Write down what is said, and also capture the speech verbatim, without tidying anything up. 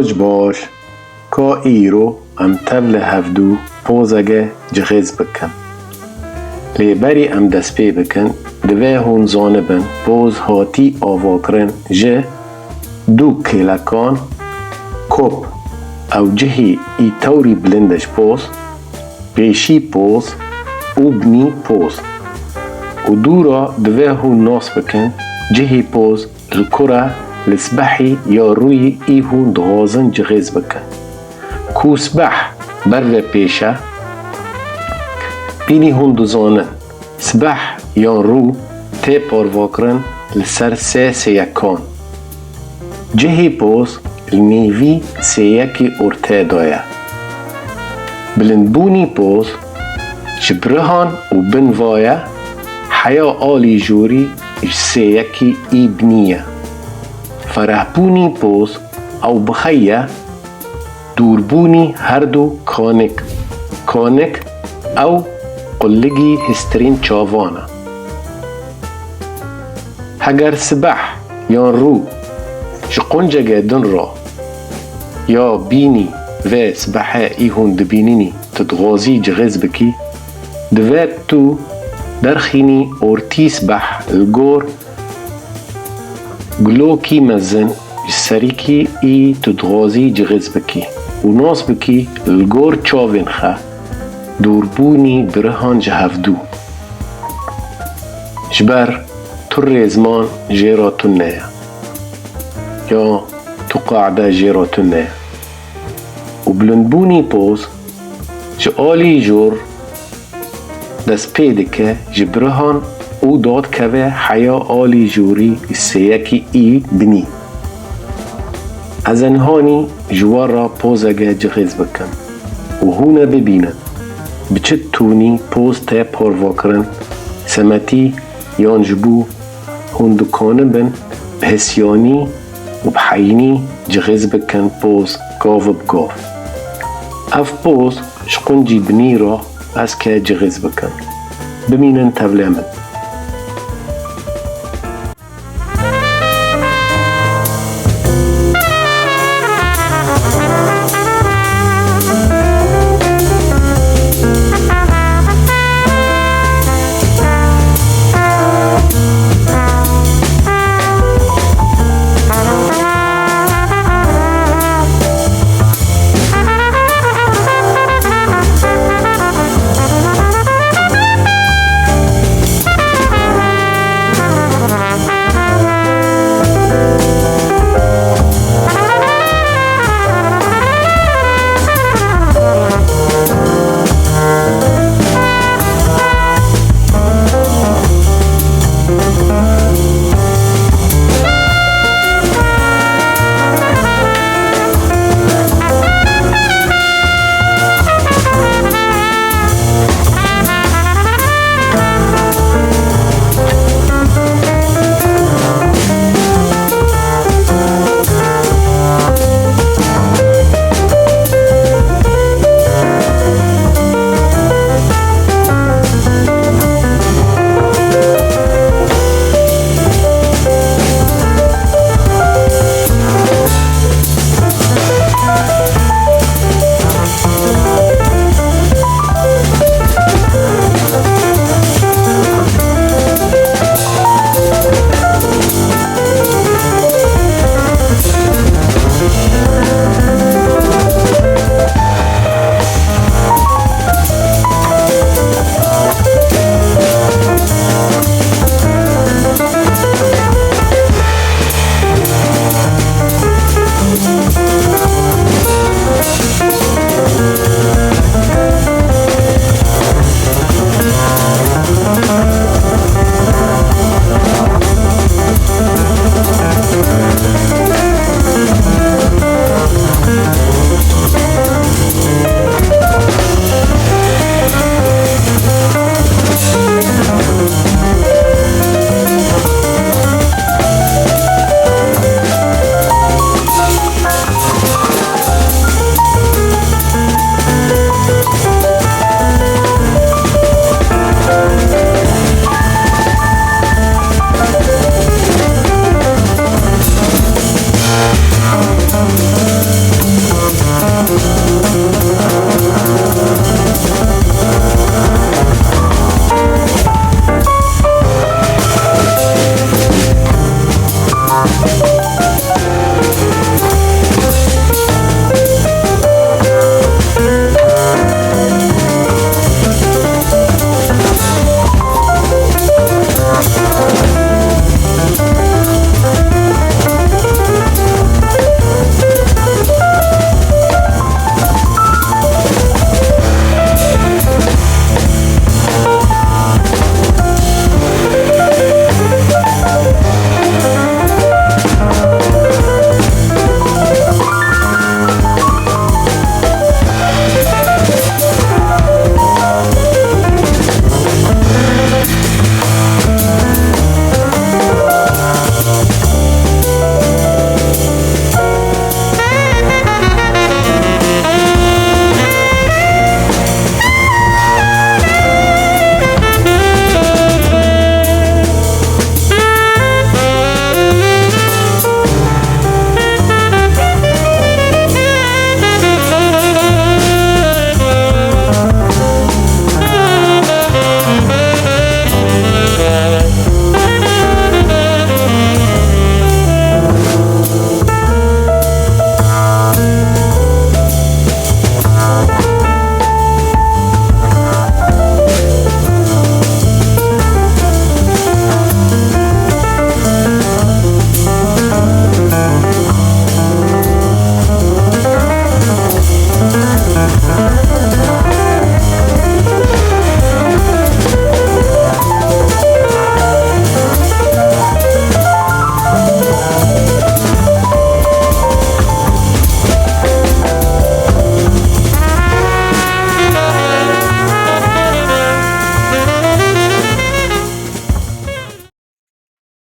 Roj baş, ka îro em tev li hevdû pozeke cixêz bikin. Lê berî em dest pê bikin, divê hûn zanibin poz hatî avakirin ji du kêlekan, kop, ew cihî î tewrî bilind e ji poz, pêşî poz û binî poz. Û dûra divê hûn nas bikin, cihî poz li ku re, li sibehî ya rûyî î hûn dixwazin cixêz bikin. Ku sibeh ber ve pêş e, bînî hûn dizanin, sibeh yan rû tê parvakirin li ser sê sêyekan. Cihê poz li nêvî sêyekê ortê de ye. Bilindbûnî poz ji birihan û bin ve ye, heya alî jorî ji sêyekî î binî ye. Ferehbûnî poz ew bixey ye, dûrbûnî her du kanik, kanik ew quligî hêstirîn çavan e. Heger sibeh yan rû ji qunceke din re ya bînî vê sibehê î hûn dibînînî tu dixwazî cixêz bikî, divê tu derxînî ortî sibeh li gor gulokî mezin ji serîkî î tu dixwazî cixêz bikî û nas bikî li gor çavên xwe dûrbûnî birihan ji hevdû. Ji ber tu rêzman jê re tune ye, ya tu qade jê re tune ye. Û bilindbûnî poz ji alî jor dest pê dike ji birihan û dadikeve heya alî jorî sêyekî î binî. Ez enhanî ji we re pozeke cixêz bikim û hûn ê bibînin bi çi tunî poz tê parvakirin, semetî yan ji bo hûn dikanibin bi hisiyanî û bi heyînî cixêz bikin poz gav bi gav. Ev poz ji quncî binî re ez kê cixêz bikim. Bimînin tevlê min.